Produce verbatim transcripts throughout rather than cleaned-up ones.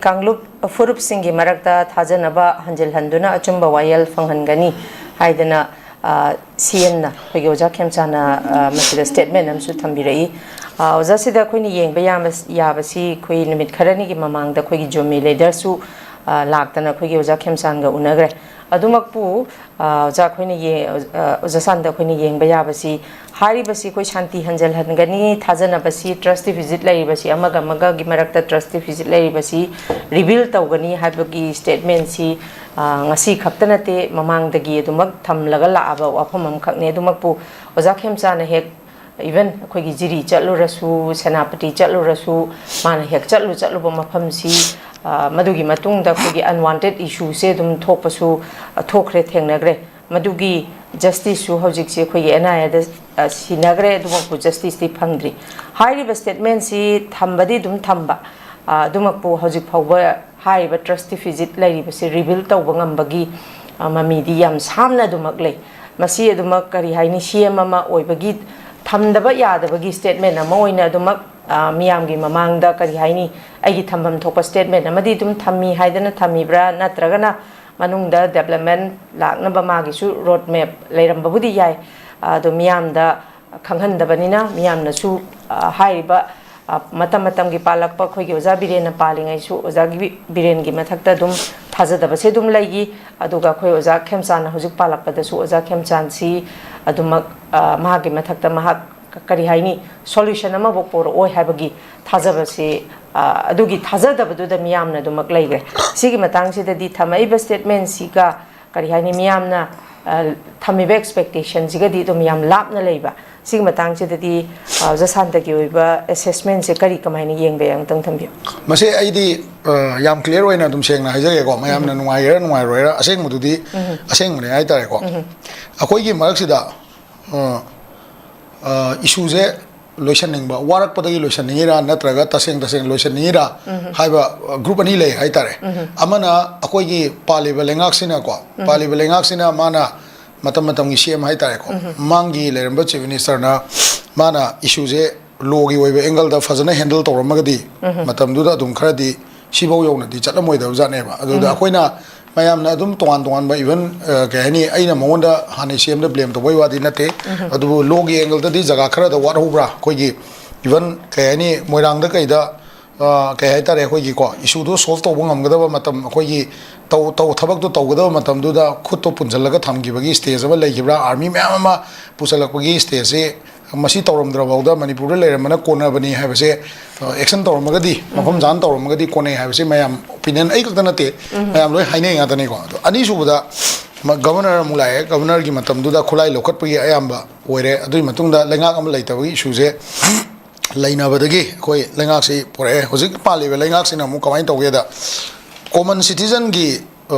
ꯀꯥꯡꯂꯨꯞ ꯐꯨꯔꯨꯞꯁꯤꯡꯒꯤ ꯃꯔꯛꯇ ꯊꯥꯖꯅꯕ ꯍꯟꯖꯤꯜꯍꯟꯗꯨꯅ ꯑꯆꯨꯝꯕ ꯋꯥꯌꯦꯜ ꯐꯪꯍꯟꯒꯅꯤ ꯍꯥꯏꯗꯅ, ꯑ, ꯁꯤ ꯑꯦꯝꯅ, ꯑꯩꯈꯣꯏꯒꯤ ꯑꯣꯖꯥ ꯈꯦꯝꯆꯥꯅ, ꯑ, ꯃꯁꯤꯗ ꯁ꯭ꯇꯦꯠꯃꯦꯟ ꯑꯃꯁꯨ ꯊꯝꯕꯤꯔꯛꯏ꯫ ꯑ, ꯑꯣꯖꯥ, ꯁꯤꯗ ꯑꯩꯈꯣꯏꯅ ꯌꯦꯡꯕ ꯌꯥꯕ-, ꯌꯥꯕꯁꯤ, ꯑꯩꯈꯣꯏ ꯅꯨꯃꯤꯠ ꯈꯔꯅꯤꯒꯤ ꯃꯃꯥꯡꯗ ꯑꯩꯈꯣꯏꯒꯤ ꯖꯣꯃꯤ ꯂꯤꯗꯔꯁꯨ, ꯑ, ꯂꯥꯛꯇꯅ ꯑꯩꯈꯣꯏꯒꯤ ꯑꯣꯖꯥ ꯈꯦꯝꯆꯥꯟꯒ ꯎꯅꯈ꯭ꯔꯦ꯫ ꯑꯗꯨꯃꯛꯄꯨ, ꯑ, ꯑꯣꯖꯥ, ꯑꯩꯈꯣꯏꯅ ꯌꯦ-, ꯑ, ꯑꯣꯖꯥ ꯁꯥꯟꯗ ꯑꯩꯈꯣꯏꯅ ꯌꯦꯡꯕ ꯌꯥꯕꯁꯤ, ꯍꯥꯏꯔꯤꯕꯁꯤ ꯑꯩꯈꯣꯏ ꯁꯥꯟꯇꯤ ꯍꯟꯖꯤꯜꯍꯟꯒꯅꯤ, ꯊꯥꯖꯅꯕꯁꯤ, ꯇ꯭ꯔꯁ ꯗꯤꯐꯤꯁꯤꯠ ꯂꯩꯔꯤꯕꯁꯤ, ꯑꯃꯒ ꯑꯃꯒꯒꯤ ꯃꯔꯛꯇ ꯇ꯭ꯔꯁ ꯗꯤꯐꯤꯁꯤꯠ ꯂꯩꯔꯤꯕꯁꯤ ꯔꯤꯕꯤꯜ ꯇꯧꯒꯅꯤ ꯍꯥꯏꯕꯒꯤ ꯁ꯭ꯇꯦꯠꯃꯦꯟꯁꯤ, ꯑ, ꯉꯁꯤ ꯈꯛꯇ ꯅꯠꯇꯦ, ꯃꯃꯥꯡꯗꯒꯤ ꯑꯗꯨꯃꯛ ꯊꯝꯂꯒ ꯂꯥꯛꯑꯕ ꯋꯥꯐꯝ ꯑꯃꯈꯛꯅꯤ꯫ ꯑꯗꯨꯃꯛꯄꯨ ꯑꯣꯖꯥ ꯈꯦꯝꯆꯥꯅ ꯍꯦꯛ, ꯏꯚꯟ ꯑꯩꯈꯣꯏꯒꯤ ꯖꯤꯔꯤ ꯆꯠꯂꯨꯔꯁꯨ, ꯁꯦꯅꯥꯄꯇꯤ ꯆꯠꯂꯨꯔꯁꯨ, ꯃꯥꯅ ꯍꯦꯛ ꯆꯠꯂꯨ ꯆꯠꯂꯨꯕ ꯃꯐꯝꯁꯤ, ꯑ, ꯃꯗꯨꯒꯤ ꯃꯇꯨꯡꯗ ꯑꯩꯈꯣꯏꯒꯤ ꯑꯟꯋꯥꯟꯇꯦꯠ ꯏꯁꯨꯁꯦ ꯑꯗꯨꯝ ꯊꯣꯛꯄꯁꯨ, ꯑ, ꯊꯣꯛꯈ꯭ꯔꯦ, ꯊꯦꯡꯅꯈ꯭ꯔꯦ꯫ ꯃꯗꯨꯒꯤ ꯖꯁꯇꯤꯁꯁꯨ ꯍꯧꯖꯤꯛꯁꯦ ꯑꯩꯈꯣꯏꯒꯤ ꯑꯦꯟ ꯑꯥꯏ ꯑꯦꯗ, ꯑ, ꯁꯤꯟꯅꯈ꯭ꯔꯦ, ꯑꯗꯨꯃꯛꯄꯨ ꯖꯁꯇꯤꯁꯇꯤ ꯐꯪꯗ꯭ꯔꯤ꯫ ꯍꯥꯏꯔꯤꯕ ꯁ꯭ꯇꯦꯠꯃꯦꯟꯁꯤ ꯊꯝꯕꯗꯤ ꯑꯗꯨꯝ ꯊꯝꯕ, ꯑ, ꯑꯗꯨꯃꯛꯄꯨ ꯍꯧꯖꯤꯛ ꯐꯥꯎꯕ ꯍꯥꯏꯔꯤꯕ ꯇ꯭ꯔꯁ ꯗꯤꯐꯤꯁꯤꯠ ꯂꯩꯔꯤꯕꯁꯤ ꯔꯤꯕꯤꯜ ꯇꯧꯕ ꯉꯝꯕꯒꯤ, ꯑ, ꯃꯃꯤꯗꯤ ꯌꯥꯝ ꯁꯥꯝꯅ ꯑꯗꯨꯃꯛ ꯂꯩ꯫ ꯃꯁꯤ ꯑꯗꯨꯃꯛ, ꯀꯔꯤ ꯍꯥꯏꯅꯤ, ꯁꯤ ꯑꯦꯝ ꯑꯃ ꯑꯣꯏꯕꯒꯤ ꯊꯝꯗꯕ ꯌꯥꯗꯕꯒꯤ ꯁ꯭ꯇꯦꯠꯃꯦꯟ ꯑꯃ ꯑꯣꯏꯅ ꯑꯗꯨꯃꯛ, ꯑ, ꯃꯤꯌꯥꯝꯒꯤ ꯃꯃꯥꯡꯗ, ꯀꯔꯤ ꯍꯥꯏꯅꯤ, ꯑꯩꯒꯤ ꯊꯝꯐꯝ ꯊꯣꯛꯄ ꯁ꯭ꯇꯦꯠꯃꯦꯟ ꯑꯃꯗꯤ ꯑꯗꯨꯝ ꯊꯝꯃꯤ ꯍꯥꯏꯗꯅ ꯊꯝꯃꯤꯕ꯭ꯔꯥ, ꯅꯠꯇ꯭ꯔꯒꯅ ꯃꯅꯨꯡꯗ ꯗꯦꯕꯂꯞꯃꯦꯟ ꯂꯥꯛꯅꯕ ꯃꯥꯒꯤꯁꯨ ꯔꯣꯗ ꯃꯦꯞ ꯂꯩꯔꯝꯕꯕꯨꯗꯤ ꯌꯥꯏ, ꯑꯗꯣ ꯃꯤꯌꯥꯝꯗ ꯈꯪꯍꯟꯗꯕꯅꯤꯅ, ꯃꯤꯌꯥꯝꯅꯁꯨ, ꯑ, ꯍꯥꯏꯔꯤꯕ, ꯑ, ꯃꯇꯝ ꯃꯇꯝꯒꯤ ꯄꯥꯜꯂꯛꯄ, ꯑꯩꯈꯣꯏꯒꯤ ꯑꯣꯖꯥ ꯕꯤꯔꯦꯟꯅ ꯄꯥꯜꯂꯤꯉꯩꯁꯨ ꯑꯣꯖꯥ ꯕꯤ-, ꯕꯤꯔꯦꯟꯒꯤ ꯃꯊꯛꯇ ꯑꯗꯨꯝ ꯊꯥꯖꯗꯕꯁꯦ ꯑꯗꯨꯝ ꯂꯩꯈꯤ꯫ ꯑꯗꯨꯒ ꯑꯩꯈꯣꯏ ꯑꯣꯖꯥ ꯈꯦꯝꯆꯥꯟꯅ ꯍꯧꯖꯤꯛ ꯄꯥꯜꯂꯛꯄꯗꯁꯨ ꯑꯣꯖꯥ ꯈꯦꯝꯆꯥꯟꯁꯤ ꯑꯗꯨꯃꯛ, ꯑ, ꯃꯍꯥꯛꯀꯤ ꯃꯊꯛꯇ ꯃꯍꯥꯛ ꯀ-, ꯀꯔꯤ ꯍꯥꯏꯅꯤ, ꯁꯣꯂꯨꯁꯟ ꯑꯃꯐꯥꯎ ꯄꯨꯔꯛꯑꯣꯏ ꯍꯥꯏꯕꯒꯤ ꯊꯥꯖꯕꯁꯤ, ꯑ, ꯑꯗꯨꯒꯤ ꯊꯥꯖꯗꯕꯗꯨꯗ ꯃꯤꯌꯥꯝꯅ ꯑꯗꯨꯃꯛ ꯂꯩꯈ꯭ꯔꯦ꯫ ꯁꯤꯒꯤ ꯃꯇꯥꯡꯁꯤꯗꯗꯤ ꯊꯝꯃꯛꯏꯕ ꯁ꯭ꯇꯦꯠꯃꯦꯟꯁꯤꯒ, ꯀꯔꯤ ꯍꯥꯏꯅꯤ, ꯃꯤꯌꯥꯝꯅ, ꯑ, ꯊꯝꯃꯤꯕ ꯑꯦꯛꯁꯄꯦꯛꯇꯦꯁꯟꯁꯤꯒꯗꯤ ꯑꯗꯨꯝ ꯌꯥꯝ ꯂꯥꯞꯅ ꯂꯩꯕ꯫ ꯁꯤꯒꯤ ꯃꯇꯥꯡꯁꯤꯗꯗꯤ, ꯑ, ꯑꯣꯖꯥ ꯁꯥꯟꯇꯒꯤ ꯑꯣꯏꯕ ꯑꯦꯁꯦꯁꯃꯦꯟꯁꯦ ꯀꯔꯤ, ꯀꯃꯥꯏꯅ ꯌꯦꯡꯕ ꯌꯥꯏ, ꯑꯃꯨꯛꯇꯪ ꯊꯝꯕꯤꯌꯨ꯫ ꯃꯁꯤ ꯑꯩꯗꯤ, ꯑ, ꯌꯥꯝ ꯀ꯭ꯂꯤꯌꯥꯔ ꯑꯣꯏꯅ ꯑꯗꯨꯝ ꯁꯦꯡꯅ ꯍꯥꯏꯖꯒꯦꯀꯣ, ꯃꯌꯥꯝꯅ ꯅꯨꯡꯉꯥꯏꯒꯦꯔꯥ ꯅꯨꯡꯉꯥꯏꯔꯣꯏꯔꯥ, ꯑꯁꯦꯡꯕꯗꯨꯗꯤ ꯑꯁꯦꯡꯕꯅꯦ ꯍꯥꯏꯇꯥꯔꯦꯀꯣ꯫ ꯑꯩꯈꯣꯏꯒꯤ ꯃꯔꯛꯁꯤꯗ, ꯑ, ꯑ, ꯏꯁꯨꯁꯦ ꯂꯣꯏꯁꯟꯅꯤꯡꯕ, ꯋꯥꯔꯛꯄꯗꯒꯤ ꯂꯣꯏꯁꯟꯅꯤꯡꯉꯤꯔꯥ ꯅꯠꯇ꯭ꯔꯒ ꯇꯁꯦꯡ ꯇꯁꯦꯡ ꯂꯣꯏꯁꯟꯅꯤꯡꯉꯤꯔꯥ ꯍꯥꯏꯕ, ꯑ, ꯒ꯭ꯔꯨꯞ ꯑꯅꯤ ꯂꯩ ꯍꯥꯏꯇꯥꯔꯦ꯫ ꯑꯃꯅ ꯑꯩꯈꯣꯏꯒꯤ ꯄꯥꯜꯂꯤꯕ ꯂꯩꯉꯥꯛꯁꯤꯅꯀꯣ, ꯄꯥꯜꯂꯤꯕ ꯂꯩꯉꯥꯛꯁꯤꯅ ꯃꯥꯅ ꯃꯇꯝ ꯃꯇꯝꯒꯤ ꯁꯤ ꯑꯦꯝ ꯍꯥꯏꯇꯥꯔꯦꯀꯣ, ꯃꯃꯥꯡꯒꯤ ꯂꯩꯔꯝꯕ ꯆꯤꯐ ꯃꯤꯅꯤꯁꯇꯔꯅ ꯃꯥꯅ ꯏꯁꯨꯁꯦ ꯂꯣꯒꯤ ꯑꯣꯏꯕ ꯑꯦꯡꯒꯜꯗ ꯐꯖꯅ ꯍꯦꯟꯗꯜ ꯇꯧꯔꯝꯃꯒꯗꯤ ꯃꯇꯝꯗꯨꯗ ꯑꯗꯨꯝ ꯈꯔꯗꯤ ꯁꯤꯐꯧ ꯌꯧꯅꯗꯤ ꯆꯠꯂꯝꯃꯣꯏꯗꯕ ꯖꯥꯠꯅꯦꯕ꯫ ꯑꯗꯨꯗ ꯑꯩꯈꯣꯏꯅ ꯃꯌꯥꯝꯅ ꯑꯗꯨꯝ ꯇꯣꯉꯥꯟ ꯇꯣꯉꯥꯟꯕ, ꯏꯚꯟ ꯀꯩ ꯍꯥꯏꯅꯤ, ꯑꯩꯅ ꯃꯉꯣꯟꯗ ꯍꯥꯟꯅ ꯁꯤ ꯑꯦꯝꯗ ꯕ꯭ꯂꯦꯝ ꯇꯧꯕꯩ ꯋꯥꯗꯤ ꯅꯠꯇꯦ꯫ ꯑꯗꯨꯕꯨ ꯂꯣꯒꯤ ꯑꯦꯡꯒꯜꯗꯗꯤ ꯖꯒꯥ ꯈꯔꯗ ꯋꯥꯠꯍꯧꯕ꯭ꯔꯥ? ꯑꯩꯈꯣꯏꯒꯤ ꯏꯚꯟ ꯀꯩ ꯍꯥꯏꯅꯤ, ꯃꯣꯏꯔꯥꯡꯗ ꯀꯩꯗ, ꯑ, ꯀꯩ ꯍꯥꯏꯇꯥꯔꯦ, ꯑꯩꯈꯣꯏꯒꯤꯀꯣ, ꯏꯁꯨꯗꯣ ꯁꯣꯜꯕ ꯇꯧꯕ ꯉꯝꯒꯗꯕ ꯃꯇꯝ, ꯑꯩꯈꯣꯏꯒꯤ ꯇꯧ ꯇꯧ ꯊꯕꯛꯇꯣ ꯇꯧꯒꯗꯕ ꯃꯇꯝꯗꯨꯗ ꯈꯨꯠꯇꯣ ꯄꯨꯟꯁꯤꯜꯂꯒ ꯊꯝꯈꯤꯕꯒꯤ ꯁ꯭ꯇꯦꯖ ꯑꯃ ꯂꯩꯈꯤꯕ꯭ꯔꯥ? ꯑꯥꯔꯃꯤ ꯃꯌꯥꯝ ꯑꯃ ꯄꯨꯁꯜꯂꯛꯄꯒꯤ ꯁ꯭ꯇꯦꯖꯁꯤ ꯃꯁꯤ ꯇꯧꯔꯝꯗ꯭ꯔꯐꯥꯎꯗ ꯃꯅꯤꯄꯨꯔꯗ ꯂꯩꯔꯝꯕꯅ ꯀꯣꯟꯅꯕꯅꯤ ꯍꯥꯏꯕꯁꯦ, ꯑ, ꯑꯦꯛꯁꯟ ꯇꯧꯔꯝꯃꯒꯗꯤ, ꯃꯐꯝ ꯆꯥꯅ ꯇꯧꯔꯝꯃꯒꯗꯤ ꯀꯣꯟꯅꯩ ꯍꯥꯏꯕꯁꯦ ꯃꯌꯥꯝ ꯑꯣꯄꯤꯅꯤꯌꯟ, ꯑꯩ ꯈꯛꯇ ꯅꯠꯇꯦ, ꯃꯌꯥꯝ ꯂꯣꯏ ꯍꯥꯏꯅꯩ ꯉꯥꯛꯇꯅꯤꯀꯣ꯫ ꯑꯗꯣ ꯑꯅꯤꯁꯨꯕꯗ ꯃ-, ꯒꯕꯔꯅꯔ ꯑꯃꯨꯛ ꯂꯥꯛꯑꯦ꯫ ꯒꯕꯔꯅꯔꯒꯤ ꯃꯇꯝꯗꯨꯗ ꯈꯨꯠꯂꯥꯏ ꯂꯧꯈꯠꯄꯒꯤ ꯑꯌꯥꯝꯕ ꯑꯣꯏꯔꯦ꯫ ꯑꯗꯨꯒꯤ ꯃꯇꯨꯡꯗ ꯂꯩꯉꯥꯛ ꯑꯃ ꯂꯩꯇꯕꯒꯤ ꯏꯁꯨꯁꯦ ꯂꯩꯅꯕꯗꯒꯤ ꯑꯩꯈꯣꯏ ꯂꯩꯉꯥꯛꯁꯤ ꯄꯨꯔꯛꯑꯦ꯫ ꯍꯧꯖꯤꯛ ꯄꯥꯜꯂꯤꯕ ꯂꯩꯉꯥꯛꯁꯤꯅ ꯑꯃꯨꯛ ꯀꯃꯥꯏꯅ ꯇꯧꯒꯦꯗ, ꯀꯣꯃꯟ ꯁꯤꯇꯤꯖꯟꯒꯤ, ꯑ,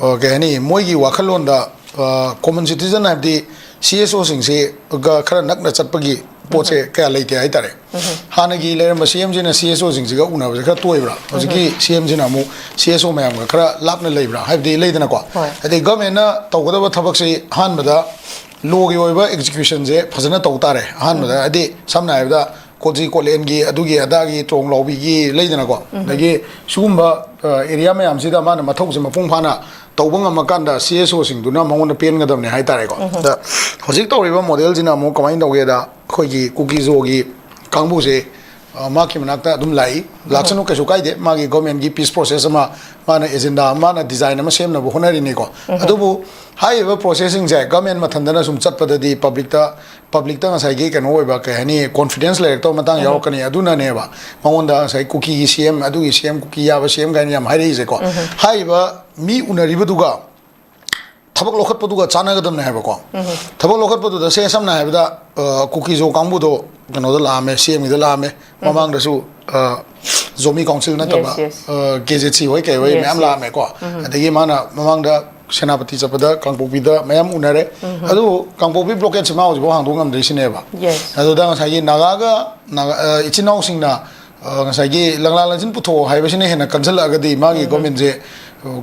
ꯑ, ꯀꯩ ꯍꯥꯏꯅꯤ, ꯃꯣꯏꯒꯤ ꯋꯥꯈꯜꯂꯣꯟꯗ, ꯑ, ꯀꯣꯃꯟ ꯁꯤꯇꯤꯖꯟ ꯍꯥꯏꯕꯗꯤ ꯁꯤ ꯑꯦꯁ ꯑꯣꯁꯤꯡꯁꯤꯒ ꯈꯔ ꯅꯛꯅ ꯆꯠꯄꯒꯤ ꯄꯣꯠꯁꯦ ꯀꯌꯥ ꯂꯩꯇꯦ ꯍꯥꯏꯇꯥꯔꯦ꯫ ꯍꯥꯟꯅꯒꯤ ꯂꯩꯔꯝꯕ ꯁꯤ ꯑꯦꯝꯁꯤꯅ ꯁꯤ ꯑꯦꯁ ꯑꯣꯁꯤꯡꯁꯤꯒ ꯎꯅꯕꯁꯦ ꯈꯔ ꯇꯣꯏꯕ꯭ꯔꯥ? ꯍꯧꯖꯤꯛꯀꯤ ꯁꯤ ꯑꯦꯝꯁꯤꯅ ꯑꯃꯨꯛ ꯁꯤ ꯑꯦꯁ ꯑꯣ ꯃꯌꯥꯝꯒ ꯈꯔ ꯂꯥꯞꯅ ꯂꯩꯕ꯭ꯔꯥ? ꯍꯥꯏꯕꯗꯤ ꯂꯩꯗꯅꯀꯣ, ꯍꯣꯏ꯫ ꯍꯥꯏꯗꯤ ꯒꯃꯦꯟꯅ ꯇꯧꯒꯗꯕ ꯊꯕꯛꯁꯤ ꯑꯍꯥꯟꯕꯗ ꯂꯣꯒꯤ ꯑꯣꯏꯕ ꯑꯦꯛꯖꯤꯀ꯭ꯌꯨꯁꯟꯁꯦ ꯐꯖꯅ ꯇꯧ ꯇꯥꯔꯦ꯫ ꯑꯍꯥꯟꯕꯗ, ꯍꯥꯏꯗꯤ, ꯁꯝꯅ ꯍꯥꯏꯔꯕꯗ, ꯀꯣꯆꯤ ꯀꯣꯠꯂꯦꯟꯒꯤ, ꯑꯗꯨꯒꯤ ꯑꯗꯥꯒꯤ, ꯇ꯭ꯔꯣꯡ ꯂꯥꯎꯕꯤꯒꯤ, ꯂꯩꯗꯅꯀꯣ, ꯑꯗꯒꯤ ꯁꯤꯒꯨꯝꯕ, ꯑ, ꯑꯦꯔꯤꯌꯥ ꯃꯌꯥꯝꯁꯤꯗ ꯃꯥꯅ ꯃꯊꯧꯁꯦ ꯃꯄꯨꯡ ꯐꯥꯅ ꯇꯧꯕ ꯉꯝꯃꯀꯥꯟꯗ ꯁꯤ ꯑꯦꯁ ꯑꯣꯁꯤꯡꯗꯨꯅ ꯃꯉꯣꯟꯗ ꯄꯦꯟꯒꯗꯕꯅꯦ ꯍꯥꯏꯇꯥꯔꯦꯀꯣ꯫ ꯑꯗ ꯍꯧꯖꯤꯛ ꯇꯧꯔꯤꯕ ꯃꯣꯗꯦꯜꯁꯤꯅ ꯑꯃꯨꯛ ꯀꯃꯥꯏꯅ ꯇꯧꯒꯦꯗ, ꯑꯩꯈꯣꯏꯒꯤ ꯀꯨꯀꯤꯖꯣꯒꯤ ꯀꯥꯡꯕꯨꯁꯦ, ꯑ, ꯃꯍꯥꯛꯀꯤ ꯃꯅꯥꯛꯇ ꯑꯗꯨꯝ ꯂꯥꯛꯏ, ꯂꯥꯛꯁꯅꯨ, ꯀꯩꯁꯨ ꯀꯥꯏꯗꯦ, ꯃꯥꯒꯤ ꯒꯣꯔꯃꯦꯟꯒꯤ ꯄꯤꯁ ꯄ꯭ꯔꯣꯁꯦꯁ ꯑꯃ, ꯃꯥꯅ ꯑꯦꯖꯦꯟꯗꯥ, ꯃꯥꯅ ꯗꯤꯖꯥꯏꯟ ꯑꯃ ꯁꯦꯝꯅꯕ ꯍꯣꯠꯅꯔꯤꯅꯤꯀꯣ꯫ ꯑꯗꯨꯕꯨ ꯍꯥꯏꯔꯤꯕ ꯄ꯭ꯔꯣꯁꯦꯁꯁꯤꯡꯁꯦ ꯒꯣꯔꯃꯦꯟ ꯃꯊꯟꯗꯅ ꯁꯨꯝ ꯆꯠꯄꯗꯗꯤ ꯄꯕ꯭ꯂꯤꯛꯇ, ꯄꯕ꯭ꯂꯤꯛꯇ ꯉꯁꯥꯏꯒꯤ ꯀꯩꯅꯣ ꯑꯣꯏꯕ, ꯀꯩ ꯍꯥꯏꯅꯤ, ꯀꯣꯟꯐꯤꯗꯦꯟꯁ ꯂꯩꯔꯛꯇꯕ ꯃꯇꯥꯡ ꯌꯥꯎꯔꯛꯀꯅꯤ꯫ ꯑꯗꯨꯅꯅꯦꯕ ꯃꯉꯣꯟꯗ ꯉꯁꯥꯏ ꯀꯨꯀꯤꯒꯤ ꯁꯤ ꯑꯦꯝ, ꯑꯗꯨꯒꯤ ꯁꯤ ꯑꯦꯝ, ꯀꯨꯀꯤ ꯌꯥꯕ ꯁꯤ ꯑꯦꯝ ꯀꯥꯏꯅ ꯌꯥꯝ ꯍꯥꯏꯔꯛꯏꯁꯦꯀꯣ꯫ ꯍꯥꯏꯔꯤꯕ ꯃꯤ ꯎꯅꯔꯤꯕꯗꯨꯒ ꯊꯕꯛ ꯂꯧꯈꯠꯄꯗꯨꯒ ꯆꯥꯟꯅꯒꯗꯕꯅꯦ ꯍꯥꯏꯕꯀꯣ꯫ ꯊꯕꯛ ꯂꯧꯈꯠꯄꯗꯨꯗ, ꯁꯦ, ꯁꯝꯅ ꯍꯥꯏꯔꯕꯗ, ꯑ, ꯀꯨꯀꯤꯖꯣ ꯀꯥꯡꯕꯨꯗꯣ ꯀꯩꯅꯣꯗ ꯂꯥꯛꯑꯝꯃꯦ, ꯁꯤ ꯑꯦꯝꯒꯤꯗ ꯂꯥꯛꯑꯝꯃꯦ꯫ ꯃꯃꯥꯡꯗꯁꯨ, ꯑ, ꯖꯣꯃꯤ ꯀꯥꯎꯟꯁꯤꯜ ꯅꯠꯇꯕ, ꯌꯦꯁ, ꯌꯦꯁ꯫ ꯑ, ꯀꯦ ꯖꯦ ꯁꯤ ꯍꯣꯏ ꯀꯩ ꯍꯣꯏ ꯌꯦꯁ, ꯃꯌꯥꯝ ꯌꯦꯁ꯫ ꯂꯥꯛꯑꯝꯃꯦꯀꯣ꯫ ꯑꯗꯒꯤ ꯃꯥꯅ ꯃꯃꯥꯡꯗ ꯁꯦꯅꯥꯄꯇꯤ ꯆꯠꯄꯗ ꯀꯥꯡꯄꯣꯛꯄꯤꯗ ꯃꯌꯥꯝ ꯎꯅꯔꯦ꯫ ꯑꯗꯨꯕꯨ ꯀꯥꯡꯄꯣꯛꯄꯤ ꯕ꯭ꯂꯣꯀꯦꯠꯁꯦ ꯃꯥ ꯍꯧꯖꯤꯛꯐꯥꯎ ꯍꯥꯡꯗꯣꯛ ꯉꯝꯗ꯭ꯔꯤꯁꯤꯅꯦꯕ꯫ ꯌꯦꯁ꯫ ꯑꯗꯨꯗ ꯉꯁꯥꯏꯒꯤ ꯅꯥꯒꯥꯒ, ꯅꯥꯒꯥ, ꯑ, ꯏꯆꯤꯟ ꯏꯅꯥꯎꯁꯤꯡꯅ, ꯑ, ꯉꯁꯥꯏꯒꯤ ꯂꯪꯂꯥ ꯂꯪꯖꯤꯟ ꯄꯨꯊꯣꯛꯑꯣ ꯍꯥꯏꯕꯁꯤꯅ ꯍꯦꯟꯅ ꯀꯟꯁꯤꯜꯂꯛꯑꯒꯗꯤ ꯃꯥꯒꯤ ꯒꯣꯔꯃꯦꯟꯁꯦ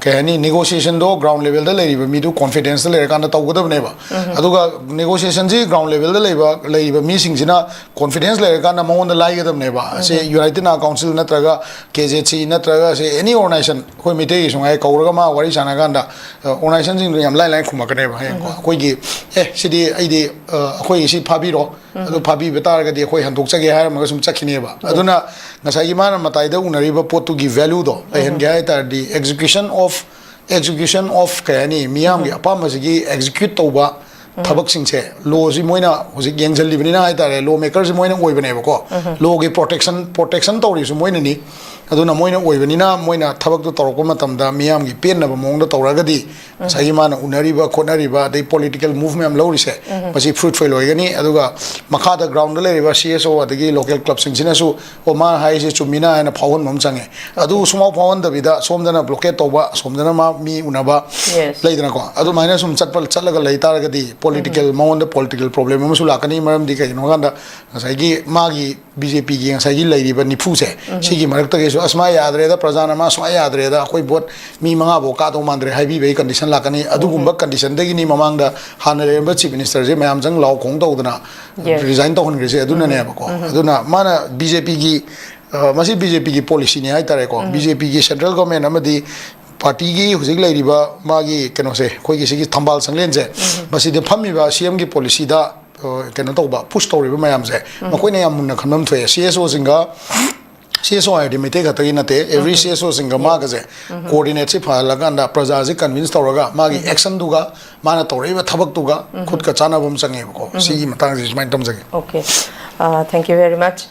ꯀꯩ ꯍꯥꯏꯅꯤ, ꯅꯦꯒꯣꯁꯤꯌꯦꯁꯟꯗꯣ ꯒ꯭ꯔꯥꯎꯟ ꯂꯦꯚꯦꯜꯗ ꯂꯩꯔꯤꯕ ꯃꯤꯗꯨ ꯀꯣꯟꯐꯤꯗꯦꯟꯁꯇ ꯂꯩꯔꯀꯥꯟꯗ ꯇꯧꯒꯗꯕꯅꯦꯕ꯫ ꯑꯗꯨꯒ ꯅꯦꯒꯣꯁꯤꯌꯦꯁꯟꯁꯤ ꯒ꯭ꯔꯥꯎꯟ ꯂꯦꯚꯦꯜꯗ ꯂꯩꯕ ꯂꯩꯔꯤꯕ ꯃꯤꯁꯤꯡꯁꯤꯅ ꯀꯣꯟꯐꯤꯗꯦꯟꯁ ꯂꯩꯔꯀꯥꯟꯗ ꯃꯉꯣꯟꯗ ꯂꯥꯏꯒꯗꯕꯅꯦꯕ꯫ ꯑꯁꯤ ꯌꯨꯅꯥꯏꯇꯦꯗ ꯅꯥꯒꯥ ꯀꯥꯎꯟꯁꯤꯜ ꯅꯠꯇ꯭ꯔꯒ ꯀꯦ ꯖꯦꯠ ꯁꯤ ꯅꯠꯇ꯭ꯔꯒ ꯁꯤ ꯑꯦꯅꯤ ꯑꯣꯔꯒꯅꯥꯏꯖꯦꯁꯟ, ꯑꯩꯈꯣꯏ ꯃꯩꯇꯩꯒꯤꯁꯨ ꯉꯥꯏ, ꯀꯧꯔꯒ ꯃꯥ ꯋꯥꯔꯤ ꯁꯥꯟꯅ ꯀꯥꯟꯗ ꯑꯣꯔꯒꯅꯥꯏꯖꯦꯁꯟꯁꯤꯡꯗꯨ ꯌꯥꯝ ꯂꯥꯏ ꯂꯥꯏꯅ ꯈꯨꯝꯃꯛꯀꯅꯦꯕ꯫ ꯍꯌꯦꯡꯀꯣ ꯑꯩꯈꯣꯏꯒꯤ, ꯑꯦ, ꯁꯤꯗꯤ ꯑꯩꯗꯤ, ꯑ, ꯑꯩꯈꯣꯏꯒꯤ ꯁꯤ ꯐꯥꯕꯤꯔꯣ, ꯑꯗꯨ ꯐꯥꯕꯤꯕ ꯇꯥꯔꯒꯗꯤ ꯑꯩꯈꯣꯏ ꯍꯟꯗꯣꯛꯆꯒꯦ ꯍꯥꯏꯔꯝꯃꯒ ꯁꯨꯝ ꯆꯠꯈꯤꯅꯦꯕ꯫ ꯑꯗꯨꯅ ꯉꯁꯥꯏꯒꯤ ꯃꯥꯅ ꯃꯇꯥꯏꯗ ꯎꯅꯔꯤꯕ ꯄꯣꯠꯇꯨꯒꯤ ꯚꯦꯂꯨꯗꯣ ꯂꯩꯍꯟꯒꯦ ꯍꯥꯏ ꯇꯥꯔꯗꯤ, execution of execution of ꯀꯩ ꯍꯥꯏꯅꯤ, ꯃꯤꯌꯥꯝꯒꯤ ꯑꯄꯥꯝꯕꯁꯤꯒꯤ ꯑꯦꯛꯖꯤꯀ꯭ꯌꯨꯠ ꯇꯧꯕ ꯊꯕꯛꯁꯤꯡꯁꯦ, ꯂꯣꯁꯤ ꯃꯣꯏꯅ ꯍꯧꯖꯤꯛ ꯌꯦꯡꯁꯤꯜꯂꯤꯕꯅꯤꯅ ꯍꯥꯏ ꯇꯥꯔꯦ, ꯂꯣ ꯃꯦꯀꯔꯁꯤ ꯃꯣꯏꯅ ꯑꯣꯏꯕꯅꯦꯕꯀꯣ꯫ ꯂꯣꯒꯤ ꯄ꯭ꯔꯣꯇꯦꯛꯁꯟ ꯄ꯭ꯔꯣꯇꯦꯛꯁꯟ ꯇꯧꯔꯤꯁꯨ ꯃꯣꯏꯅꯅꯤ꯫ ꯑꯗꯨꯅ ꯃꯣꯏꯅ ꯑꯣꯏꯕꯅꯤꯅ, ꯃꯣꯏꯅ ꯊꯕꯛꯇꯣ ꯇꯧꯔꯛꯄ ꯃꯇꯝꯗ ꯃꯤꯌꯥꯝꯒꯤ ꯄꯦꯟꯅꯕ ꯃꯑꯣꯡꯗ ꯇꯧꯔꯒꯗꯤ, ꯉꯁꯥꯏꯒꯤ ꯃꯥꯅ ꯎꯅꯔꯤꯕ ꯈꯣꯠꯅꯔꯤꯕ ꯑꯗꯩ ꯄꯣꯂꯤꯇꯤꯀꯦꯜ ꯃꯨꯚ ꯃꯌꯥꯝ ꯂꯧꯔꯤꯁꯦ, ꯃꯁꯤ ꯐ꯭ꯔꯨꯠꯐꯨꯜ ꯑꯣꯏꯒꯅꯤ꯫ ꯑꯗꯨꯒ ꯃꯈꯥꯗ ꯒ꯭ꯔꯥꯎꯟꯗ ꯂꯩꯔꯤꯕ ꯁꯤ ꯑꯦꯁ ꯑꯣ ꯑꯗꯒꯤ ꯂꯣꯀꯦꯜ ꯀ꯭ꯂꯕꯁꯤꯡꯁꯤꯅꯁꯨ, "ꯑꯣ, ꯃꯥꯅ ꯍꯥꯏꯔꯤꯁꯦ ꯆꯨꯝꯃꯤꯅ" ꯍꯥꯏꯅ ꯐꯥꯎꯍꯟꯕ ꯑꯃ ꯆꯪꯉꯦ꯫ ꯑꯗꯨ ꯁꯨꯡꯐꯥꯎ ꯐꯥꯎꯍꯟꯗꯕꯤꯗ ꯁꯣꯝꯗꯅ ꯕ꯭ꯂꯣꯀꯦꯠ ꯇꯧꯕ, ꯑꯁꯣꯝꯗꯅ ꯃꯥ ꯃꯤ ꯎꯅꯕ, Yes. ꯂꯩꯗꯅꯀꯣ꯫ ꯑꯗꯨꯃꯥꯏꯅ ꯁꯨꯝ ꯆꯠꯄ ꯆꯠꯂꯒ ꯂꯩ ꯇꯥꯔꯒꯗꯤ ꯄꯣꯂꯤꯇꯤꯀꯦꯜ, ꯃꯉꯣꯟꯗ ꯄꯣꯂꯤꯇꯤꯀꯦꯜ ꯄ꯭ꯔꯣꯕ꯭ꯂꯦꯝ ꯑꯃꯁꯨ ꯂꯥꯛꯀꯅꯤ꯫ ꯃꯔꯝꯗꯤ ꯀꯩꯒꯤꯅꯣ ꯍꯥꯏꯀꯥꯟꯗ ꯉꯁꯥꯏꯒꯤ ꯃꯥꯒꯤ ꯕꯤ ꯖꯦ ꯄꯤꯒꯤ ꯉꯁꯥꯏꯒꯤ ꯂꯩꯔꯤꯕ ꯅꯤꯐꯨꯁꯦ, ꯁꯤꯒꯤ ꯃꯔꯛꯇꯒꯤꯁꯨ, "ꯑꯁ, ꯃꯥ ꯌꯥꯗ꯭ꯔꯦꯗ, ꯄ꯭ꯔꯖꯥꯅ ꯃꯥ ꯁꯨꯡꯌꯥ ꯌꯥꯗ꯭ꯔꯦꯗ, ꯑꯩꯈꯣꯏ ꯚꯣꯠ ꯃꯤ ꯃꯉꯥꯐꯧ ꯀꯥꯗꯧ ꯃꯥꯟꯗ꯭ꯔꯦ" ꯍꯥꯏꯕꯤꯕꯒꯤ ꯀꯟꯗꯤꯁꯟ ꯂꯥꯛꯀꯅꯤ꯫ ꯑꯗꯨꯒꯨꯝꯕ ꯀꯟꯗꯤꯁꯟꯗꯒꯤꯅꯤ ꯃꯃꯥꯡꯗ ꯍꯥꯟꯅ ꯂꯩꯔꯝꯕ ꯆꯤꯐ ꯃꯤꯅꯤꯁꯇꯔꯁꯦ ꯃꯌꯥꯝ ꯆꯪ ꯂꯥꯎ ꯈꯣꯡ ꯇꯧꯗꯅ Yes. ꯔꯤꯖꯥꯏꯟ ꯇꯧꯍꯟꯈ꯭ꯔꯤꯁꯦ ꯑꯗꯨꯅꯅꯦꯕꯀꯣ꯫ ꯑꯗꯨꯅ ꯃꯥꯅ ꯕꯤ ꯖꯦ ꯄꯤꯒꯤ, ꯑ, ꯃꯁꯤ ꯕꯤ ꯖꯦ ꯄꯤꯒꯤ ꯄꯣꯂꯤꯁꯤꯅꯤ ꯍꯥꯏ ꯇꯥꯔꯦꯀꯣ꯫ ꯕꯤ ꯖꯦ ꯄꯤꯒꯤ ꯁꯦꯟꯇ꯭ꯔꯦꯜ ꯒꯣꯔꯃꯦꯟ ꯑꯃꯗꯤ ꯄꯥꯔꯇꯤꯒꯤ ꯍꯧꯖꯤꯛ ꯂꯩꯔꯤꯕ ꯃꯥꯒꯤ ꯀꯩꯅꯣꯁꯦ, ꯑꯩꯈꯣꯏꯒꯤ ꯁꯤꯒꯤ ꯊꯝꯕꯥꯜ ꯆꯪꯂꯦꯟꯁꯦ, ꯃꯁꯤꯗ ꯐꯝꯃꯤꯕ ꯁꯤ ꯑꯦꯝꯒꯤ ꯄꯣꯂꯤꯁꯤꯗ, ꯑ, ꯀꯩꯅꯣ ꯇꯧꯕ, ꯄꯨꯁ ꯇꯧꯔꯤꯕ ꯃꯌꯥꯝꯁꯦ, ꯃꯈꯣꯏꯅ ꯌꯥꯝ ꯃꯨꯟꯅ ꯈꯟꯐꯝ ꯊꯣꯛꯑꯦ꯫ ꯁꯤ ꯑꯦꯁ ꯑꯣꯁꯤꯡꯒ, ꯁꯤ ꯑꯦꯁ ꯑꯣ ꯍꯥꯏꯔꯗꯤ ꯃꯩꯇꯩ ꯈꯛꯇꯒꯤ ꯅꯠꯇꯦ, ꯑꯦꯕ꯭ꯔꯤ ꯁꯤ ꯑꯦꯁ ꯑꯣꯁꯤꯡꯒ ꯃꯥꯒꯁꯦ ꯀꯣꯑꯣꯔꯗꯤꯅꯦꯠꯁꯤ ꯐꯍꯜꯂꯀꯥꯟꯗ ꯄ꯭ꯔꯖꯥꯁꯤ ꯀꯟꯚꯤꯟꯁ ꯇꯧꯔꯒ ꯃꯥꯒꯤ ꯑꯦꯛꯁꯟꯗꯨꯒ ꯃꯥꯅ ꯇꯧꯔꯛꯏꯕ ꯊꯕꯛꯇꯨꯒ ꯈꯨꯠꯀ ꯆꯥꯟꯅꯕ ꯑꯃ ꯆꯪꯉꯦꯕꯀꯣ꯫ ꯁꯤꯒꯤ ꯃꯇꯥꯡꯁꯤ ꯁꯨꯃꯥꯏꯅ ꯊꯝꯖꯒꯦ꯫ Okay. Uh, thank you very much.